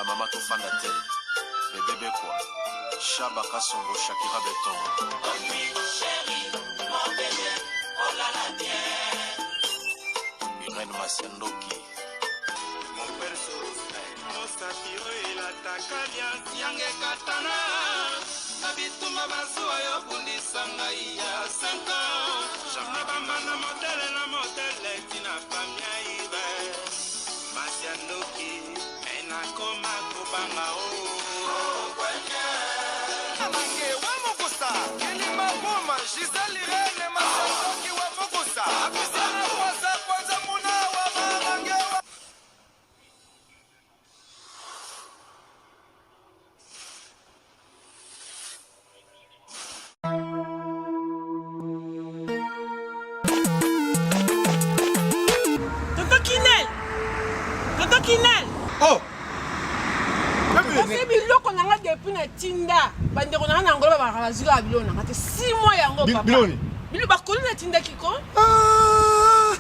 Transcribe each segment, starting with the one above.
Ba mama tofanda te. Bebe Bekwa, Shaba Kasongo, Shakira Beton. Irène Masiandoki. Mosapi oyo elataka liasi yanga ekatana na bitumba bazuwa yo bundisa ngai ya 5 ans na bambanda modele na modele tina famia ibe masi ya ndoki me nakoma kobanga o Amange wa mokusa kilima buma Gisèle Irene Masandoki wa mokusa Apisiana kwanza kwanza muna wa mamange wa Tonton Kinel! Tonton Kinel! Oh! Kasi biloko na nga depuis na tinda bandeko na nga na Angola babaka bazwi kaka biloko na nga te 6 mois yango papa. Biloko nini? Biloko bakoli natindaki ko. Ah!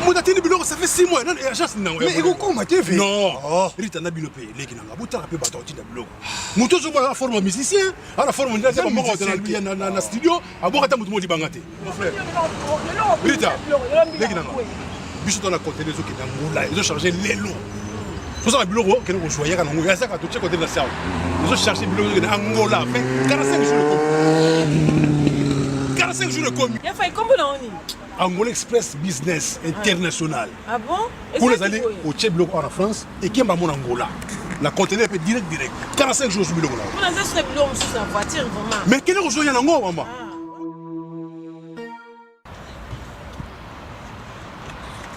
Moto atindi biloko ça fait 6 mois nani agence nango. Mais ekokoma te ve. Non. Oh. Rita na bino pe leki na nga botala pe bato atinda biloko. Moto ozomona na forme musicien, ana forme ndenge ata moko na na na studio, aboka ata moto moko libanga te. Mon frère. Rita, leki na nga. Biso to na conteneur ezokende Angola, ezo charger lelo. Tozala biloko okende kozwa yaka nango, yazaka totie conteneur na sawa. Ezo charger biloko ezokende Angola, fait 45 jours ekomi. 45 jours ekomi. Ya fai kombo na oni? Angola Express Business International. Ah bon? Kuna ezali otie biloko awa na France ekemba mona Angola. Na conteneur pe direct direct. 45 jours biloko na. Kuna eza suna biloko mosusu na voiture vraiment. Mais kende kozwa ya nango mama.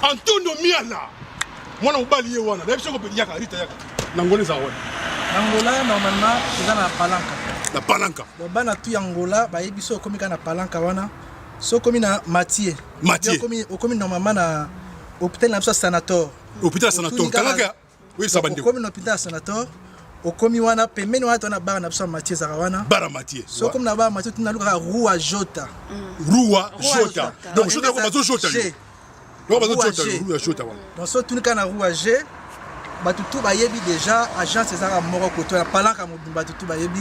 Antonio Miala mwana mobali ye wana nayebi soko yaka Rita yaka na Angola eza wana. Na Angola normalement eza na Palanca. Na Palanca. Donc bana tout ya Angola bayebi so okomi kaka na Palanca wana. So okomi na Mathieu. Mathieu. Okomi okomi normalement na hôpital na biso ya Sanator. Hôpital Sanator. Kangaka oyebisa bandeko. Okomi na hôpital ya Sanator. Okomi wana pembeni wana tona bar na biso ya Mathieu ezalaka wana. Bar ya Mathieu. So okomi na bar Mathieu tuna lukaka Rua Jota. Rua Jota. Donc Jota bazo Jota. Donc bazo Jota Rua Jota wana. Donc so tuni kaka na Rua G bato tout bayebi déjà agence ezalaka moko koto ya palanka mobimba bato tout bayebi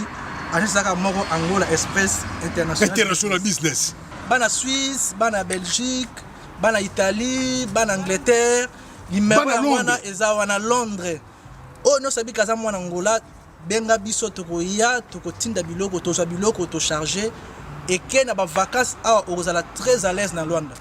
agence ezalaka moko Angola Express International. International Business. Bana Suisse, bana Belgique, bana Italie, bana Angleterre, numero Bana ya Londres. wana eza wana Londres. Oyo nyonso abika aza mwana Angola, benga biso tokoya tokotinda biloko tozwa biloko tocharge eke na ba vacances awa okozala très à l'aise na Luanda.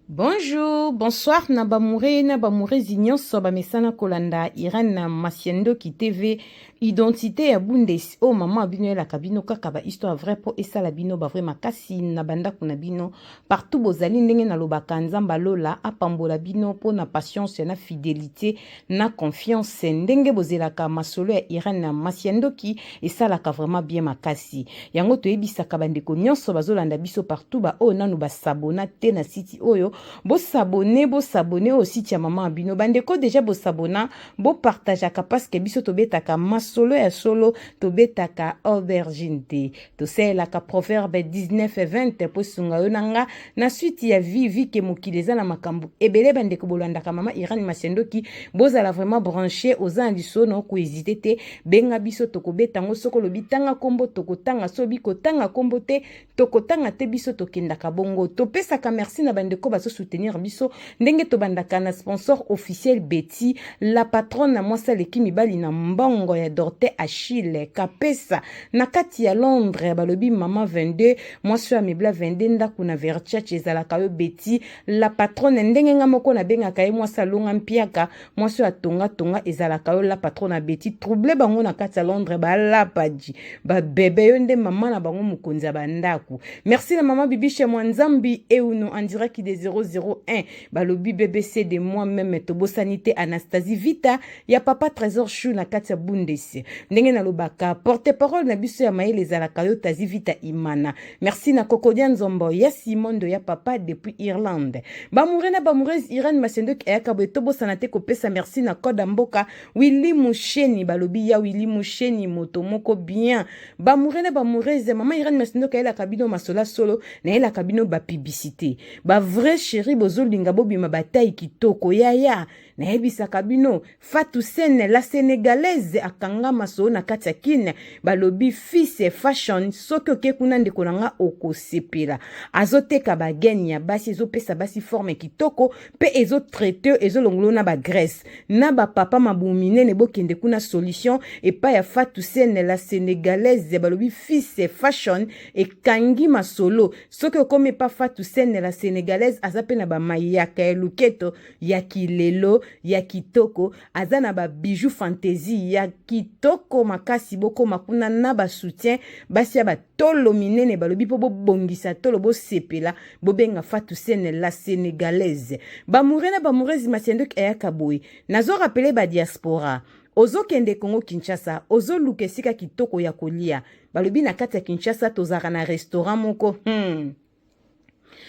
Bonjour, bonsoir na bamoure na bamourezi nyonso bamesana kolanda Irène Masiandoki TV identité ya Bundes oyo mama bino elaka bino kaka ba histoire vrai po esala bino ba vrai makasi na bandako na bino partout bozali ndenge nalobaka Nzambe alola apambola bino po na patience na fidelité na confiance ndenge bozelaka masolo ya Irène Masiandoki esalaka vraiment bien makasi yango toyebisaka bandeko nyonso bazolanda biso partout ba oyo nanu basabona te na site oyo bosabone bosabone oyo site ya mama bino bandeko deja bosabona bopartageaka parce biso tobetaka masolo ya solo tobetaka aubergine te tosalelaka proverbe 19 20 mpo esunga yo na nga na suite ya vie vie ke mokili eza na makambo ebele bandeko bolandaka mama Irene Masendoki bozala vraiment branché oza na lisolo na okohésite te benga biso tokobeta yango soki olobi tanga kombo tokotanga soki olobi kotanga kombo te tokotanga te biso tokendaka bongo topesaka merci na bandeko bazo soutenir biso ndenge tobandaka na sponsor officiel Betty la patronne na mwasi aleki mibali na mbongo ya Dorte Achille Kapesa na kati ya Londres balobi mama 22 mwasi oyo amebla 22 ndako na Verchurch ezalaka yo Betty la patronne ndenge nga moko nabengaka ye mwasi alonga mpiaka mwasi oyo atonga tonga ezalaka yo la patronne ya Betty trouble bango na kati ya Londres balapa ji babebe yo nde mama na bango mokonzi ya bandako merci na mama Bibiche Mwanzambi euno en direct de 001 balobi BBC de moi même tobosani te Anastasie Vita ya papa Trésor Chou na kati ya Bundes. Bundes. Ndenge nalobaka porte parole na biso ya mayele ezalaka yo Tazi Vita Imana. Merci na Kokodia Nzombo ya Simondo ya papa depuis Irlande. Bamoure na bamoureuse Irène Masendoki ayaka boye tobosana te kopesa merci na code ya mboka Willy Musheni balobi ya Willy Musheni moto moko bien. Bamoure na bamoureuse mama Irène Masendoki ayelaka bino masola solo nayelaka bino ba publicité. Ba vrai chéri bozolinga bobima ba taille kitoko yaya nayebisaka bino Fatou Sene la Sénégalaise akanga masolo na kati ya kin balobi fils fashion soki oke kuna ndeko na nga okosepela azoteka ba gaine ya basi ezopesa basi forme kitoko pe ezotraite ezolongolo na ba graisse na ba papa mabumu minene bokende kuna solution epai ya Fatou Sene la Sénégalaise balobi fils fashion ekangi masolo soki okomi epa Fatou Sene la Sénégalaise aza pe na ba mayaka ya luketo ya kilelo ya kitoko aza na ba bijoux fantaisie ya kitoko makasi bokoma kuna na ba soutien basi ya batolo minene balobi mpo bobongisa tolo bosepela bobenga Fatou Sene la Sénégalaise bamoure na bamourese masiandoki ayaka boye nazo rappeler ba diaspora ozokende Congo Kinshasa ozoluka esika kitoko ya kolia balobi na kati ya Kinshasa tozalaka na restaurant moko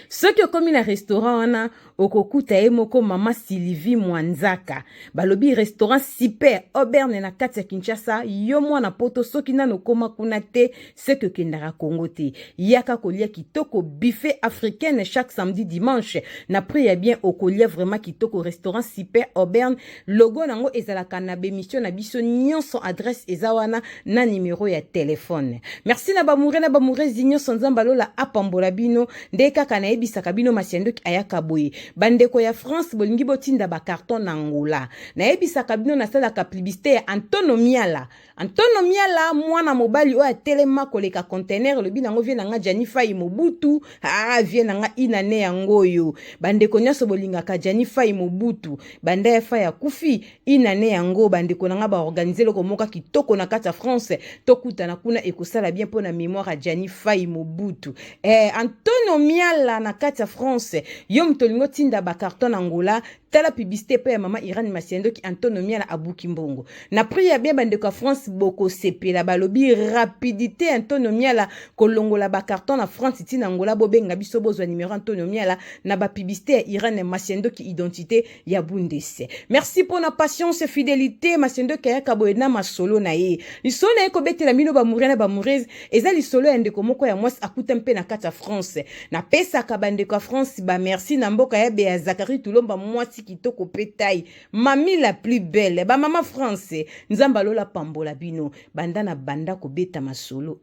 Soki okomi na restaurant wana okokuta ye moko mama Sylvie Mwanzaka. Balobi restaurant super Aubergne na kati ya Kinshasa. Yo mwana poto soki nano okoma kuna te soki okendaka Congo te. Yaka kolia kitoko buffet africaine chaque samedi dimanche na prix ya bien okolia vraiment kitoko restaurant super Aubergne. Logo nango ezalaka na bemission na biso nyonso adresse eza wana na numero ya telefone. Merci na bamoure na bamourezi nyonso Nzambe alola apambola bino nde kaka nayebisaka bino Masiandoki ayaka boye. Bandeko ya France bolingi botinda ba carton na Angola. Nayebisaka bino nasalaka publicité ya Antono Miala. Antono Miala mwana mobali oyo atelema koleka container elobi nango vie na nga Gianni Fayi Mobutu. Ah vie na nga inane yango oyo. Bandeko nyonso bolingaka Gianni Fayi Mobutu. Banda ya Fayi akufi inane yango bandeko na nga ba organiser eloko moko kitoko na kati ya France tokutana kuna ekosala bien mpo na mémoire ya Gianni Fayi Mobutu. Eh, Antonio Miala na kati ya France yo moto olingi otinda ba carton na Angola tala publicité epai ya mama Irene Masiandoki Antonio Miala abuki mbongo na prix ya bien bandeko ya France bokosepela balobi rapidité Antonio Miala kolongola ba carton na France ti na Angola bobenga biso bozwa numéro Antonio Miala na ba publicité ya Irene Masiandoki identité ya Bundes. Merci pour na patience fidélité Masiandoki ayaka boye na masolo na ye lisolo na ye kobetela bino ba mourena ba mourese eza lisolo ya ndeko moko ya mwasi akuta mpe na kati ya France. Napesaka bandeko ya France ba merci na mboka ya Bea Zakari Tulomba mwasi kitoko mpe tai mami la plus belle ba mama France Nzambe alola pambola bino banda na banda kobeta masolo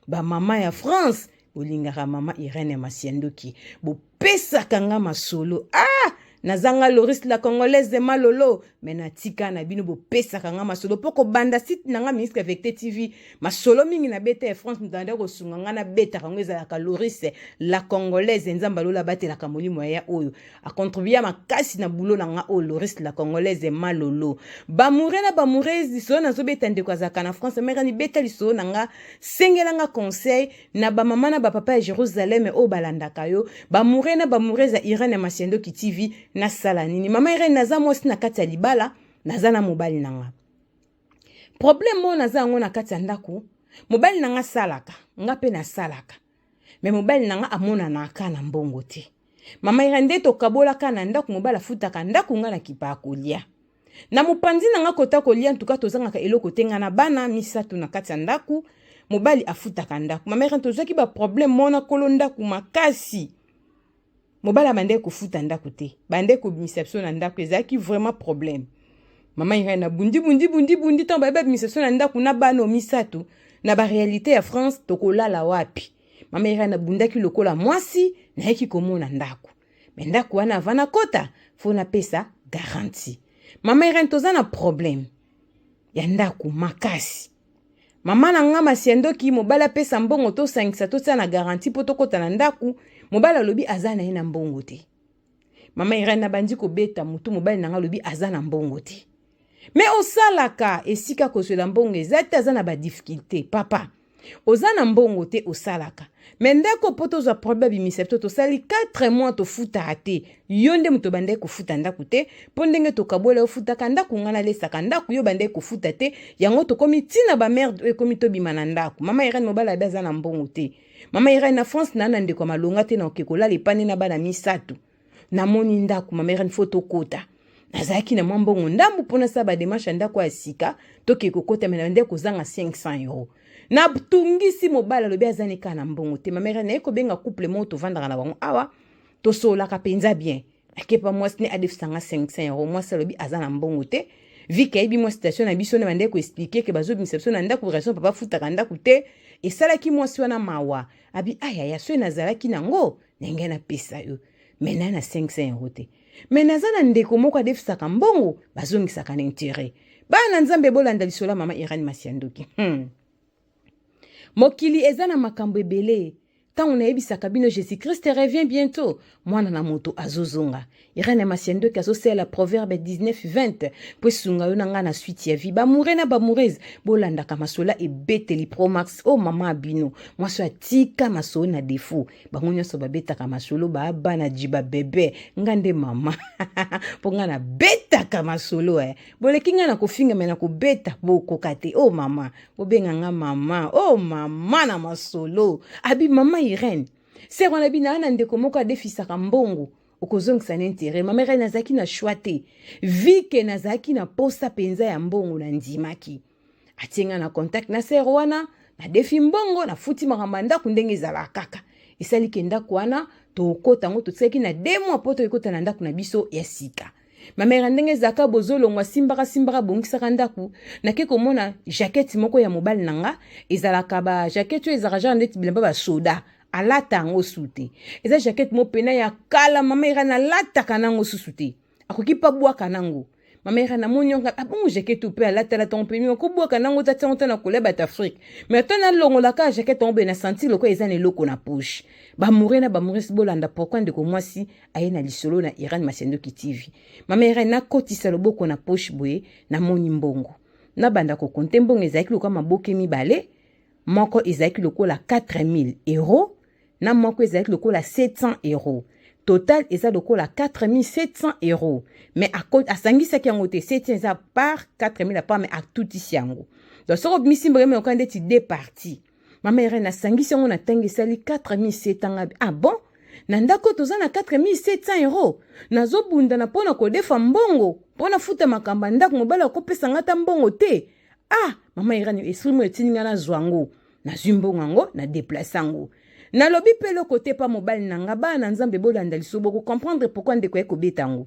ba mama ya France bolingaka mama Irène Masiandoki bopesaka nga masolo ah nazanga Loris la congolaise malolo me natika na bino bopesaka nga masolo mpo kobanda site na nga ministre vecte tv masolo mingi na beta ya france moto anda kosunga nga nabetaka yango ezalaka Loris la congolaise nzambe alola abatelaka molimo ya ya oyo acontribua makasi na bulo na nga oyo Loris la congolaise malolo bamoure na bamourese lisolo nazobeta ndeko azalaka na france merani beta lisolo na nga sengela nga conseil na bamama na bapapa ya Jerusalem oyo balandaka yo bamoure na bamourese ya Irene ya Masiandoki TV nasala nini mama Irene naza mwasi na kati ya libala naza na mobali na nga problème oyo naza yango na kati ya ndako mobali na nga asalaka nga mpe nasalaka me mobali na nga amonanaka na mbongo te mama Irene nde tokabolaka na ndako mobali afutaka ndako nga na kipa ya kolia na mopanzi na nga kota kolia ntuka tozangaka eloko te nga na bana misato na kati ya ndako mobali afutaka ndako mama Irene tozwaki baproblème mona kolo ndako makasi mobali abandaki kofuta ndako te bandaki kobimisa biso na ndako ezalaki vraiment problème mama Irene na bundi bundi bundi bundi ntango baye babimisa biso na ndako na bana misato na barealité ya France tokolala wapi mama Irene abundaki lokola mwasi nayaki komona ndako me ndako wana avant nakota fo napesa garantie mama Irene toza na problème ya ndako makasi mama na nga Masiandoki mobali apesa mbongo tosangisa totia na garantie mpo tokɔta na ndako mobali alobi aza na ye na mbongo te mama Irene abandi kobeta motu mobali na nga alobi aza na mbongo te me osalaka esika kozwela mbongo eza te aza na badifficulté papa. Oza na mbongo te osalaka. Mais ndako po tozwa problème abimisa biso tosali 4 mois tofutaka te. Yo nde moto obandaki kofuta ndako te po ndenge tokabola ofutaka ndako ngai nalesaka ndako yo obandaki kofuta te yango tokomi ntina ba merde oyo ekomi tobima na ndako. Mama Irène mobali abe aza na mbongo te. Mama Irène na France na na ndeko ya malonga te na oke kolala epane na bana misato. Namoni ndako mama Irène faut tokota. Nazalaki na mwa mbongo ndambu mpo nasala ba demarche ya ndako ya sika toke kokota me na ndeko kozanga 500 euros. Natungisi mobali alobi aza ne kaka na mbongo te. Mama Irène naye kobenga couple moko tovandaka na bango awa tosololaka mpenza bien. Akepa mwasi ne adefisa nga 500 euros. Mwasi alobi aza na mbongo te. Vike ayebi mwa situation na biso na bandeko koexplike ke bazobimisa biso na ndako raison papa afutaka ndako te. Esalaki mwasi wana mawa. Abi ayaya soki nazalaki nango ndenge napesa yo me na na 500 euro te me naza na ndeko moko adefisaka mbongo bazongisaka na interet bana na nzambe bolanda lisolo ya mama Irène Masiandoki. Mokili eza na makambo ebele ntango nayebisaka bino jésus christ revient bientôt mwana na moto azozonga Irène Masiandoki azosalela proverbe 19 20 mpo esunga yo na ngai na suite ya vie. Bamoure na bamourese bolandaka masolo ebeteli promax o oh, mama bino mwasi oyo atika masolo na defaut bango nyonso babetaka masolo ba bana jiba bebe nga nde mama mpo nga nabetaka masolo eh. Boleki nga na kofinga me na kobeta bokoka te o oh, mama bobenga nga mama o oh, mama na masolo abi mama Irène sere wana bina na ndeko moko adefisaka mbongo okozongisa na intérêt. Mama Irène nazalaki na choix te vi ke nazalaki na posa mpenza ya mbongo nandimaki atie nga na contact na sere wana nadefi mbongo nafuti makambo ya ndako ndenge ezalaka kaka esali ke ndako wana tokota yango totikaki na 2 mois mpo toyekota na ndako na biso ya sika. Mama Irène ndenge ezalaka bozolongwa simbaka simbaka bongisaka ndako nake komona jaquette moko ya mobali na nga ezalaka ba jaquette oyo ezalaka genre ndeti bilamba basoda alata yango su te eza jaquette moko pena ya kala mama Irène alataka nango susu te akoki pa bwaka nango mama Irène namoni yango abongo jaquette mpe alatalata yango mpe mingi akobwaka nango ta tiango ta na kolia bato Afrique mais ata nalongolaka jaquette yango boye na sentir lokola eza na eloko na poche. Bamoure na bamourese bolanda pourquoi ndeko mwasi aye na lisolo na Irène Masiandoki TV. Mama Irène nakotisa loboko na poche boye namoni mbongo nabanda kokonte mbongo ezalaki lokola maboke mibale moko ezalaki lokola 4000 euros na moko ezalaki lokola 700 euros total eza lokola 4700 euros mais asangisaki yango te 700 eza par 4000 apart mais atutisi yango donc soki obimisi mbongo lokola ndeti deux parties. Mama Irène asangisi yango na ntango esali 4700 ngabi ah bon na ndako toza na 4700 euros nazobundana mpo na kodefa mbongo mpo nafuta makambo ya ndako mobali akopesa nga ata mbongo te ah mama Irène esprit mo etindi nga nazwa yango nazwi mbongo yango na deplace yango nalobi mpe eloko te pa mobali na nga bana na nzambe bolanda liso bokocomprendre pourquoi ndeko ye kobeta yango.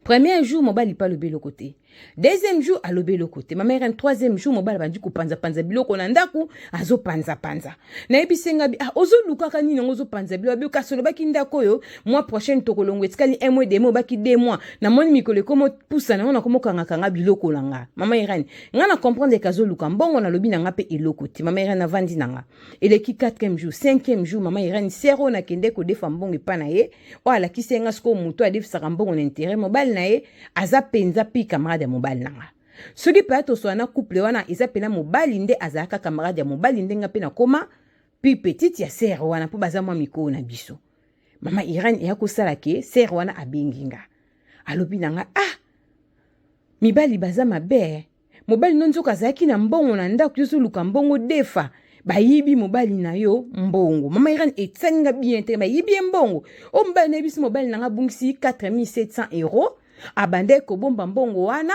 Premier jour mobali pa alobi eloko te deuxième jour alobi eloko te mama Irène troisième jour mobali abandi kopanzapanza biloko na ndako azopanzapanza nayebisi nga bi ah, ozolukaka nini yango ozopanza biloko abi kasi olobaki ndako oyo mois prochaine tokolongo etikali un mois demi obaki 2 mois namoni mikolo ekomo pusa nango nakomokangakanga biloko na nga mama Irène nga na comprendre ke azoluka mbongo nalobi na nga mpe eloko te mama Irène avandi na nga eleki 4e jour 5e jour mama Irène sere oyo nakende kodefa mbongo epa na ye oyo alakisi ye nga sikoyo moto adefisaka mbongo na intérêt mobali na ye aza mpenza pi camarade ya mobali na nga soki mpenza toswana na couple wana eza mpena mobali nde azalaka camarade ya mobali nde nga mpe nakoma pi petite ya sere wana mpo baza mwa mikolo na biso mama Irène eya kosala ke sere wana abengi nga alobi na nga ah mibali baza mabe mobali no nzoka azalaki na mbongo na ndako yo ozoluka mbongo defa bayibi mobali na yo mbongo mama Irène etiani nga bien te bayibi ye mbongo oyo mobali na yebisi mobali na nga abungisi 4700 euros abandaki kobomba mbongo wana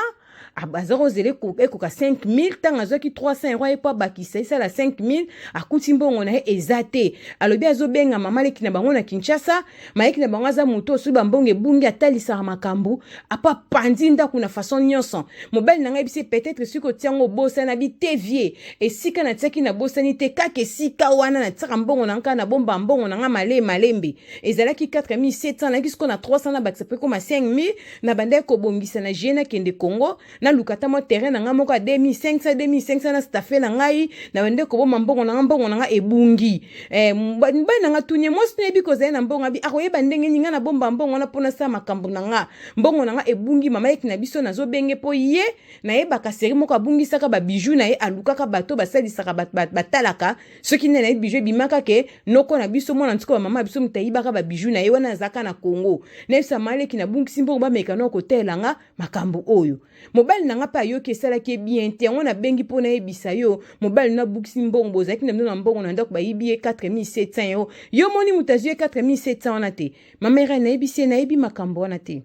aza kozela ekoka 5000 ntango azwaki 300 euro aye po abakisa esala 5000 akuti mbongo na ye eza te alobi azobenga mama leki na bango na Kinshasa mayeki na bango aza moto oyo soki bambongo ebungi atalisaka makambo apo apanzi ndako na façon nyonso mobali na ngai yebisi peut-être soki otia yango obosani abi te vie esika natiaki nabosani te kaka esika wana natiaka mbongo na ngai nabomba mbongo na ngai male malembe ezalaki 4700 nayaki sikoyo na 300 nabakisa mpe ekoma 5000 nabandaki kobongisa na jie nakende Congo. Naluka ata mwa terrain na ngai moko ya 2500 2500 na staffe na ngai na bande koboma mbongo na ngai, mbongo na ngai ebungi. Eh, mobali na ngai tuni ye, mwasi nayebi kozali na mbongo abi akoyeba ndenge nini ngai nabomba mbongo wana mpo nasala makambo na ngai. Mbongo na ngai ebungi, mama yeki na biso nazobenge mpo ye nayebaka seri moko abungisaka ba bijoux na ye, alukaka bato basalisaka batalaka soki nde na ye bijou ebimaka ke noko na biso mwana nsuka ba mama biso moto ayibaka ba bijoux na ye wana azalaka na Congo. Nayebisa mama leki nabungisi mbongo, bameka na kotalela nga makambo oyo. Mobali na nga mpe ayoki esalaki ye bien te, yango nabengi mpo nayebisa yo mobali na abungisi mbongo, bozalaki na bino na mbongo na ndako, bayibi ye 4700 euro. Yo moni moto azwi ye 4700 wana te. Mama Irene nayebisi ye nayebi makambo wana te.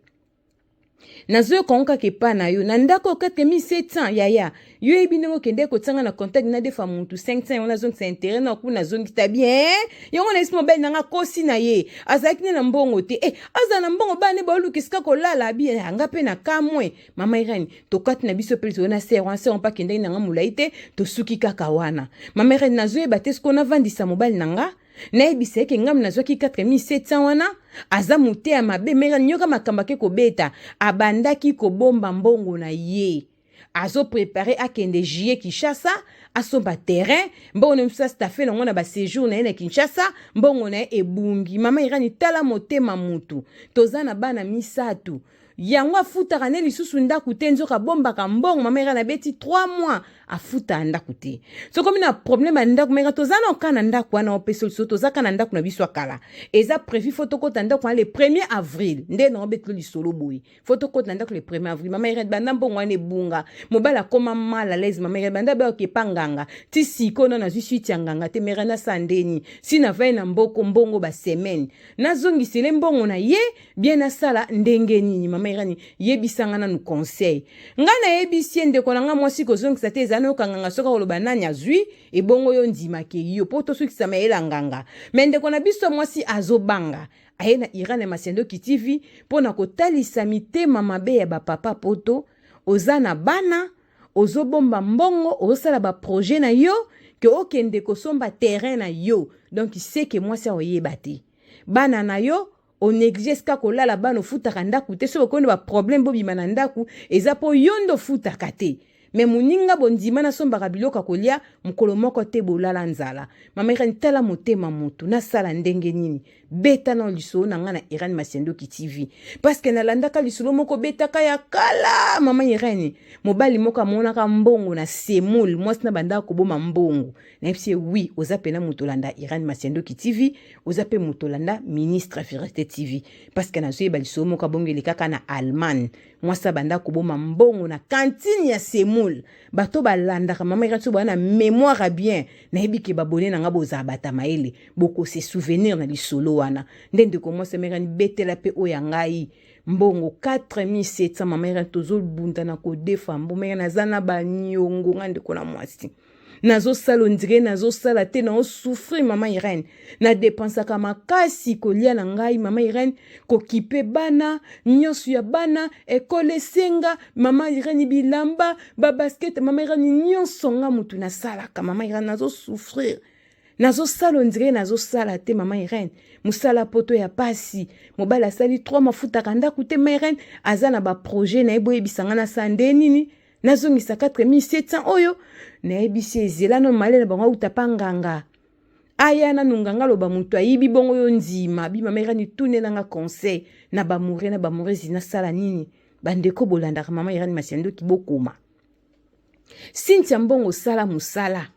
Nazoyoka yango kaka epa na yo na ndako oyo 4700 yaya yo yebi ndenge okende kotianga na contact na defa mutu 500 yango nazongisa interet na kuna nazongisa bien yango nayebisi mobali na nga akosi na ye azalaki nde na mbongo te eh, azala na mbongo bana nde baoluka esika kolala abi eh, nga mpe na kamwe mama Irene tokati na biso mpe lisolo na sere wana sere mpe akendaki na nga molai te tosuki kaka wana mama Irene nazoyeba te sikoyo navandisa mobali na nga nayebisa ye ke ngai nazwaki 4700 wana aza moteya mabe mere nyoka makambo ake kobeta abandaki kobomba mbongo na ye azo prepare akende juillet Kinshasa asomba terrain mbongo na mosusu astafe nango na basejour na ye na Kinshasa mbongo na ye ebungi mama Irani tala motema mutu toza na bana misato yango afutaka ne lisusu ndako te nzoka abombaka mbongo mama Irani abeti 3 mois afuta ndako te sokomi na problème ya ndako meka toza na oka na ndako wana opesa lisusu toza ka na ndako na biso ya kala eza prévu fo tokota ndako wana le 1er avril nde na obetelo lisolo boye fo tokota na ndako le 1er avril mama Irene banda mbongo wana ebunga mobali akoma mal à l'aise mama Irene banda bayoka epa nganga ti sikoyo na nazwi suite ya nganga te mera nasala ndeni si navai na mboko mbongo ba semaine nazongisele mbongo na ye bien nasala ndenge nini mama Irene yebisa nga nanu conseil nga nayebisi ye ndeko na nga mwasi kozongisa te ezali nayoka nganga soki akoloba nani azwi ebongo yo ndimake yo mpo tosukisa mayele ya nganga me ndeko na biso mwasi azobanga aye na Iran ya Masiandoki TV mpo na kotalisa mitema mabe ya bapapa poto oza na bana ozobomba mbongo ozosala baprojet na yo ke okende kosomba terrain na yo donc seke mwasi akoyeba te bana na yo onéglige esika kolala bana ofutaka ndako te soki okomi na baproblème bobima na ndako eza mpo yo nde ofutaka te me moninga bondima nasombaka biloko ya kolia mokolo moko te bolala nzala mama Irene tala motema motu nasala ndenge nini beta na lisolo na ngai na Irene Masiandoki TV parce que nalandaka lisolo moko betaka ya kala mama Irene mobali moko amonaka mbongo na semoule mwasi na bandaka koboma mbongo nayebisi ye oui oza pena moto olanda Irene Masiandoki TV oza mpe moto olanda ministre Verite TV parce que nazoyeba lisolo moko abongi elekaka na Allemagne mwasi abanda koboma mbongo na kantine ya semoule bato balandaka mama Irene so baa na mémoire ya bien nayebi ke babone na nga bozala bata mayele bokose souvenir na lisolo wana nde ndeko mwasi Irene betela mpe oyo ya ngai mbongo 4700 mama Irene tozobunda na kodefa mbongo Irene aza na baniongo nga ndeko na mwasi nazosala ondire nazosala te naosouffrir mama Irene nadepensaka makasi kolia na ngai mama Irene kokipe bana nyonso ya bana ekole esenga mama Irene bilamba babasket mama Irene nyonso nga motu nasalaka mama Irene nazosouffrir nazosala ondire nazosala te mama Irene mosala poto ya pasi mobali asali 3 mafutaka ndako te mama Irene aza na baprojet na ye boyebisa nga nasala nde nini nazongisa 4700 oyo nayebisi ezela no male na bango auta pa nganga aya nanu nganga aloba moto ayibi bongo yo ndima bima mama Irene tunela nga conseil na bamoure na bamourezi nasala nini bandeko bolandaka mama Irene Masiandoki bokoma Cynthia Mbongo sala mosala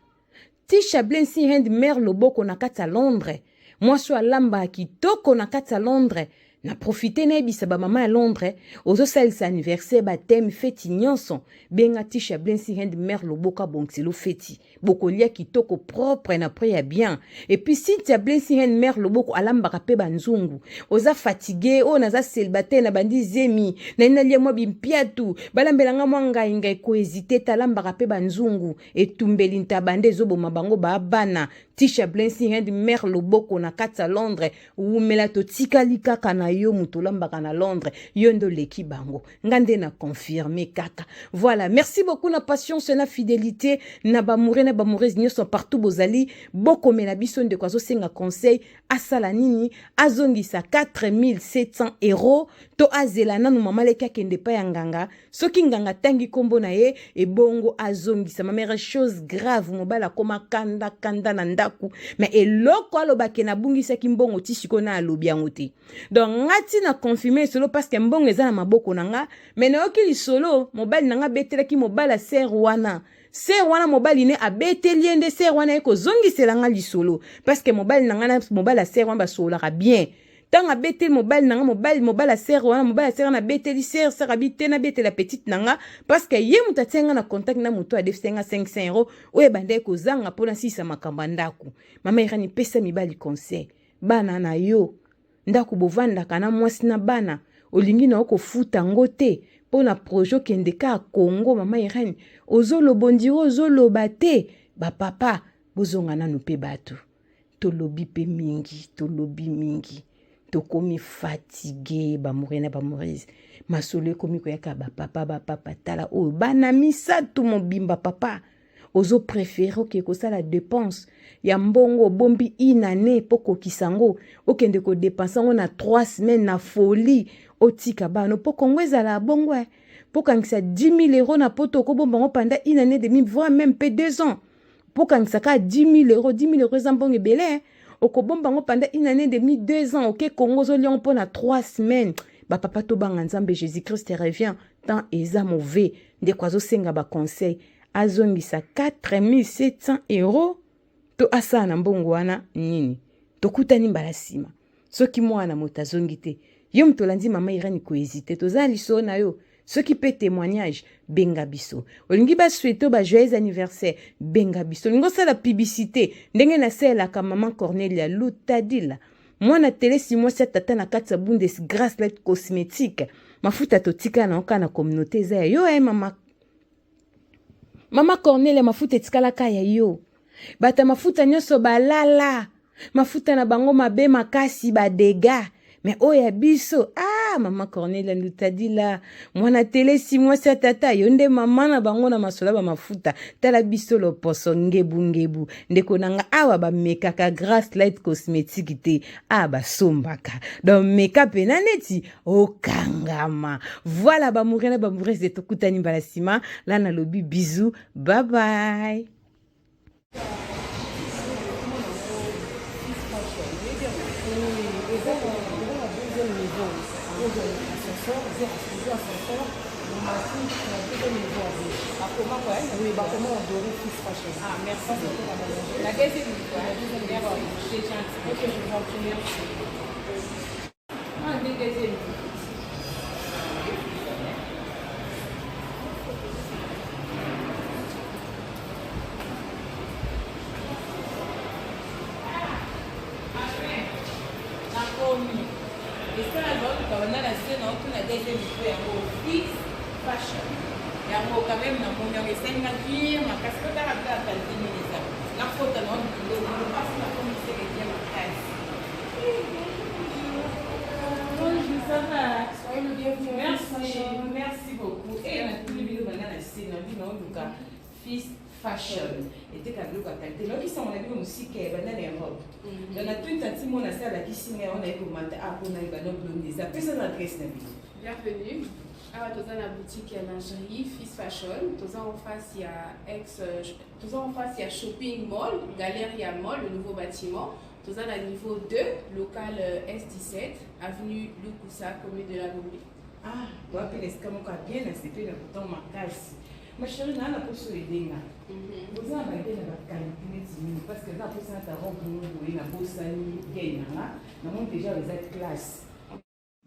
Tisha Blessing Hand mère loboko na kati ya Londres mwasi oyo alambaka kitoko na kati ya Londres na profite nayebisa bamama ya Londres ozosalisa anniversaire bateme feti nyonso benga Tisha Blessing Hand mère loboko abongiselo feti bokolia kitoko propre na prix ya bien et puis Cynthia Blessing Hand mère loboko alambaka mpe banzungu oza fatigue oyo naza célibataire na bandi zemi nani nalia mwa bimpiatu balambela nga mwa ngai ngai kohésite te alambaka mpe banzungu etumbeli ntaba nde ezoboma bango ba bana Tisha Blessing Hand mère loboko na kati ya Londres wumela totikali kaka na na yo moto olambaka na Londres, yo nde oleki bango. Nga nde na confirme kaka. Voilà, merci beaucoup na patience na fidélité na bamoure na bamoureuse nyonso partout bozali, bokomela biso. Ndeko azosenga conseil, asala nini? Azongisa 4700 euros to azela nanu mama leki akende epai ya nganga? Soki nganga atangi nkombo na ye, ebongo azongisa. Mamere, chose grave, mobali akoma kanda kanda na ndako, mais eloko alobake nabungisaki mbongo, ti sikoyo na alobi yango te. Donc nga ti na confirme lisolo, parce que mbongo eza na maboko na nga, mais nayoki lisolo mobali na nga abetelaki mobali ya sere wana. Sere wana, mobali ne abeteli ye nde sere wana ye kozongisela nga lisolo, parce que mobali na nga na mobali ya sere wana basololaka bien. Ntango abeteli mobali na nga, mobali ya sere wana, mobali ya sere wana abeteli sere, sere abi te, nabetela petite na nga, parce que ye moto atia nga na contact na moto adefisa nga 500 euro oyo ebandaki kozanga mpo nasilisa makambo ya ndako. Mama Irani, pesa mibali conseil. Bana na yo, ndako bovandaka na mwasi na bana, olingi na yo kofuta yango te mpo na projet okende kaka Congo. Mama Irene, ozoloba ondire ozoloba te. Bapapa, bozonga nanu mpe bato. Tolobi mpe mingi, tolobi mingi, tokomi fatigue. Bamoure na bamourese, masolo ekomi koyaka bapapa. Bapapa, tala oyo bana misato mobimba, papa ozo préféré oke kosala dépense ya mbongo obombi une année mpo kokisa yango, okende kodepense yango na 3 semaines na folie, otika bana mpo Kongo ezala bongo. Mpo kangisa 10 000 euros na poto, okobomba yango pendant une année demi, voire même mpe 2 ans. Mpo kangisa kaka 10 000 euros, 10 000 euros eza mbongo ebele, okobomba yango pendant une année demi, 2 ans, oke Kongo, ozolia yango mpo na 3 semaines. Bapapa, tobanga Nzambe, Jésus Christ revient, temps eza mauvais. Ndeko azosenga baconseil, azongisa 4700 euros to asala na mbongo wana nini? Tokutani mbala nsima. Soki mwana moto azongi te, yo moto olandi mama Irani, kohésite, toza na lisolo na yo. Soki mpe témoignage, benga biso. Olingi basouhaite ba joyeux anniversaire, benga biso. Olingi osala publicité ndenge nasalelaka mama Cornelia Lutadila, mwana telesi, mwasi ya tata na kati ya Bundes, Grace Light Cosmétique, mafuta totikala na oka na communauté eza ya yo. E mama, mama Cornelia, mafuta etikalaka ya yo. Bato ya mafuta nyonso balala mafuta na bango mabe makasi, badega, me oyo ya biso, ah, mama Cornelia Lutadila, mwana telesi, mwasi ya tata, yo nde mama na bango na masolo ya bamafuta. Tala biso loposo ngebungebu. Ndeko na nga, awa bamekaka Grace Light Cosmétique te, awa basombaka. Donc meka mpena neti okangama. Voilà, bamoure na bamourese, tokutani mbala nsima. La nalobi bisou, bye bye. Oui, bakoma odore Fils Fashion. Ah, merci. La deuxième fois. Merci. C'est gentil. Ok, je vous en prie, merci. Ah, deuxième. Nakomi esala naoluka banda na se, naotuna deuxième niveau yango, Fils Fashion yango. Quand même namoni yango, esalinga bien makasi. Po tala kaka qualité nini eza nakota na biloko mpasi, nakomi seke bien makasi. Bonjour, ça va? Soyez le bienvenu. Merci, merci beaucoup. E natuni bino banda na se, na bino naoluka Fils Fashion, eteka biloko ya qualité. Nayokisango na bino mosika ya banda na Europe. Donc natuni tanti mona se alakisi ngai wana, ye komata a mpona yeba no bilongi eza. Pesa na adresse na bino. Bienvenue. Awa toza na boutique ya lingerie Fils Fashion. Toza en face ya ex, toza en face ya shopping mall, Galeria Mall, le nouveau bâtiment. Toza na niveau 2, local S17, avenue Lukusa, commune de la Gombe. Ah, wapi na esika moko ya bien, nasepeli na koton makasi. Ma chérie, naa na poso edenga, boza na bage na baqualité neti nini? Parce que eza na posa nata robe moko boye, nabosani gei nanga, namoni déjà eza classe.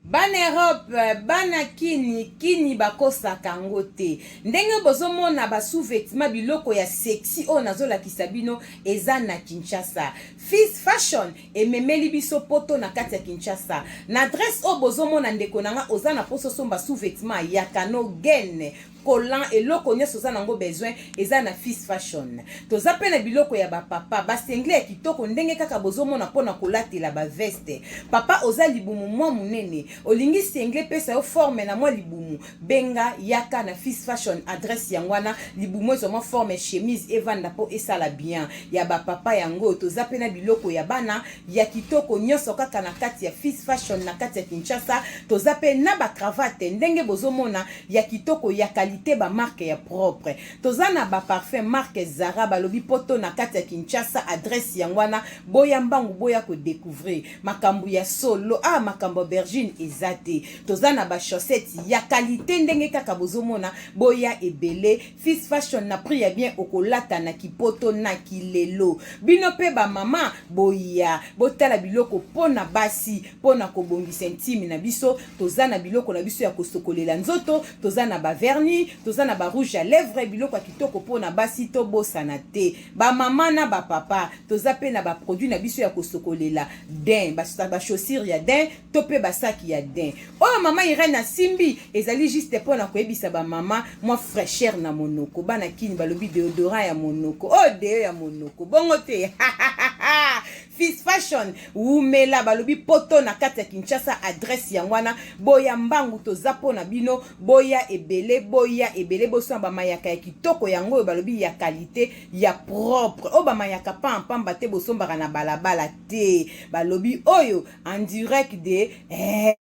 Bana Europe, bana Kini, Kini bakosaka yango te. Ndenge bozomona basous-vêtement, biloko ya sexy oyo nazolakisa bino eza na Kinshasa. Fils Fashion ememeli biso poto na kati ya Kinshasa na adresse oyo bozomona. Ndeko na nga, oza na poso somba sous-vêtement ya kano gene. Collant, eloko nyonso oza nango besoin eza na Fils Fashion. Toza pe na biloko ya ba papa, ba singlet ya kitoko ndenge kaka bozomona pona kolatela ba veste. Papa oza libumu mwa munene, olingi singlet epesa yo forme na mwa libumu, benga yaka na Fils Fashion adresse yango wana, libumu ezwa mwa forme, chemise evanda po esala bien. Ya ba papa yango oyo. Toza pe na biloko ya bana ya kitoko nyonso kaka na kati ya Fils Fashion na kati ya Kinshasa. Toza pe na ba cravate ndenge bozomona ya kitoko ya qualite ba marque ya propre. Toza na ba parfum marque Zara balobi poto na kati ya Kinshasa adresse yango wana boya mbangu boya ko decouvrir makambu ya solo ah makambu aubergine eza te. Toza na ba chaussettes ya qualite ndenge kaka bozomona boya ebele Fils Fashion na prix ya bien okolata na kipoto na kilelo. Bino pe ba mama boya botala biloko pona basi pona kobongisa intime na biso. Toza na biloko na biso ya kosokolela nzoto, toza na ba vernis, toza na ba rouge à lèvres, biloko ya kitoko pona basi tobosana te. Ba mama na ba papa toza pe na ba produits na biso ya kosokolela dain, ba chaussures ya dain to pe ba saki ya dain. Oyo mama Irène asimbi ezali juste pona koyebisa ba mama mwa fraicheur na monoko. Bana Kin balobi deodorant ya monoko. Oyo deo ya monoko. Bongo te. Fils Fashion wumela balobi poto na kati ya Kinshasa adresse yango wana boya mbangu toza pona bino boya ebele boya ebele bosomba ba mayaka ya kitoko yango oyo balobi ya qualite ya propre oyo ba mayaka pamba pamba te bosombaka na balabala te balobi oyo en direct de eh.